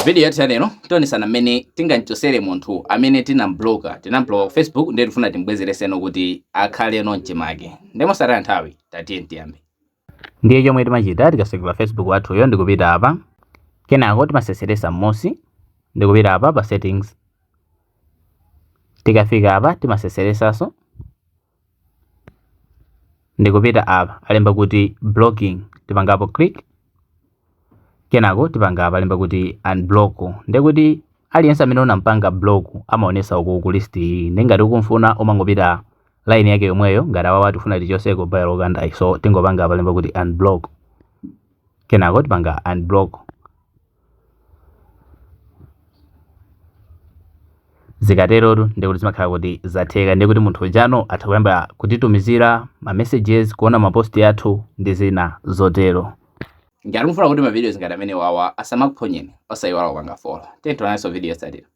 Video yathu yalero tionesana mmene tingamchosere munthu amene tinambloka ku Facebook, ndiye tifuna timbwezereseno kuti akhale mchimake. Ndiye mosataya nthawi, tatiye tiyambe. Ndiye chomwe timachita tikasegula Facebook wathuyo ndikupita apa, kenako timaseseresa m'munsi ndikupita apa pa settings. Tikafika apa timaseseresanso ndikupita apa alemba kuti blocking, tipangapo click, kenako tipanga apa alemba kuti unblock. Ndekuti aliyense amene unampanga block amaonesa uku ku list iyi, ndi ngati ukumfuna umangopita line yake yomweyo. Ngati awawa tifuna tichoseko bayo lokandayi, so tingopanga apa alemba kuti unblock, kenako tipanga unblock. Zikaterotu ndikuti zimakhala kuti zatheka, ndikuti munthu ujano atha kuyamba kutitumizira ma messages, kuona ma post athu ndi zina zotero. Ngati mufuna kuti ma videos ngati amene wawa asamakuphonyeni, osayiwala kupanga follow. Tiye tionanso video yotsatira.